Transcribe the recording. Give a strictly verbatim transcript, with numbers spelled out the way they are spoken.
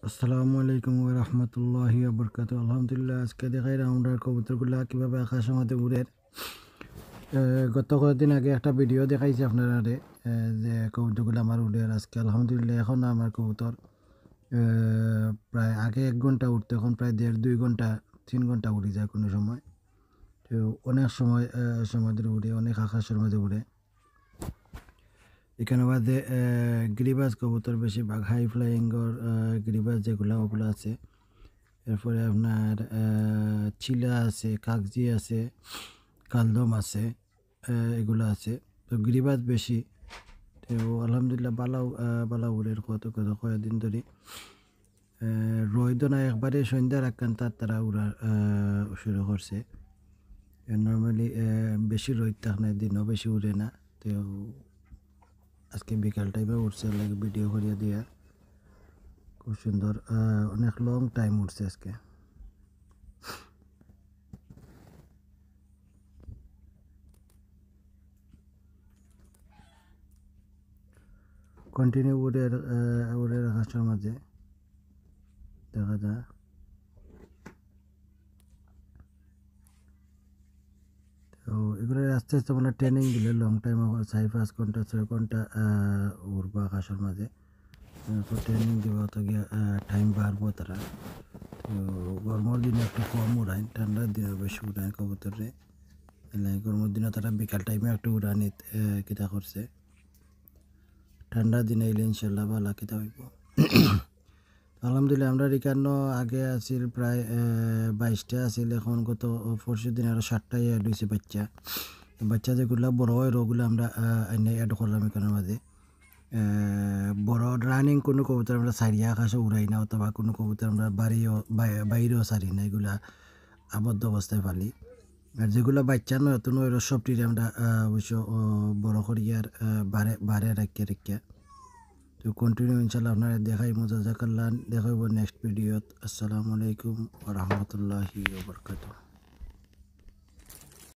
আসসালামু আলাইকুম ওয়া রাহমাতুল্লাহি ওয়া বারাকাতুহু। আলহামদুলিল্লাহ, আজকে দেখাইরাম আমরার কবুতরগুলা কিভাবে আকাশর মাঝে উড়ের। এ, গত কয়েকদিন আগে একটা ভিডিও দেখাইছি আপনারারে, এ, যে কবুতরগুলা আমার উড়ের। আজকে আলহামদুলিল্লাহ এখন আমার কবুতর, এ, প্রায় আগে এক ঘন্টা উড়তো, এখন প্রায় দেড় দুই ঘন্টা, তিন ঘন্টা উড়ি যায় কোনো সময়। তো অনেক সময়, এ, সময় ধরে উড়ে, অনেক আকাশর মাঝে উড়ে। এখানে বাদে, এ, গিরিবাজ কবুতর বেশিরভাগ হাই ফ্লাইংর, এ, গিরিবাজ যেগুলা ওগুলা আছে। এরপরে আপনার, এ, চিলা আছে, কাগজি আছে, কালদম আছে, এ, এগুলা আছে। তো গিরিবাজ বেশি। তো আলহামদুলিল্লাহ বালাও, এ, বালা উড়ের কত কত কয়েকদিন ধরে। এ, রইদ না একবারে সন্ধ্যার আগ খান তার তারা উড়া, এ, শুরু করছে। এ, normally, এ, বেশি রইদ থাক না, দিনও বেশি উড়ে না। তো আজকে বিকাল টাইমে উঠছে, লাগে ভিডিও করিয়া দিয়া। খুব সুন্দর, এ, অনেক লং টাইম উঠছে আজকে। কন্টিনিউ উড়ে, এ, উড়ে আকাশর মাঝে দেখা যায়। তো এগুলো আস্তে আস্তে মানে ট্রেনিং দিলে লং টাইম, চারি পাঁচ ঘন্টা, ছয় ঘন্টা, এ, উড়বো আকাশর মাঝে। এরপর ট্রেনিং দিবা তো গিয়া, এ, টাইম বাড়বো তারা। তো গরমর দিনে একটু কম উড়াইন, ঠান্ডার দিনে বেশি উড়াইন কবুতররে। এলে গরমর দিনে তারা বিকাল টাইমে একটু উড়ানিত, এ, কিতা করছে। ঠান্ডার দিনে আইলে ইনশাল্লাহ ভালা কিতা অইবো। আলহামদুলিল্লাহ, আমরার ইকানো আগে আছিল প্রায়, এ, বাইশটা আছিল, এখন গত পরশু দিন আরো সাতটা অ্যাড অইছে বাচ্চা। তো বাচ্চা যেগুলা বড় অয়, ওগুলা আমরা, এ, এনে অ্যাড করলাম ইকানোর মাঝে। এ, বড় রানিং কোনো কবুতর আমরা ছাড়িয়া আকাশে উড়াই না, অথবা কোনো কবুতর আমরা বাড়িও, বাই-, বাইরেও ছাড়ি না, এগুলা আবদ্ধ অবস্থায় পালি। আর যেগুলা বাচ্চা নয়, অত নয়, ওরা সবটিরে আমরা, আহ, অবশ্য, ও, বড় করি আর, আহ, বারে, বারে রাখিয়া রাখিয়া। তো কন্টিনিউ ইনশাল্লাহ আপনারা দেখাইমু। জাযাকাল্লাহ, দেখা অইবো নেক্সট ভিডিওত। আসসালামু আলাইকুম ওয়া রাহমাতুল্লাহি ওয়া বারাকাতুহু।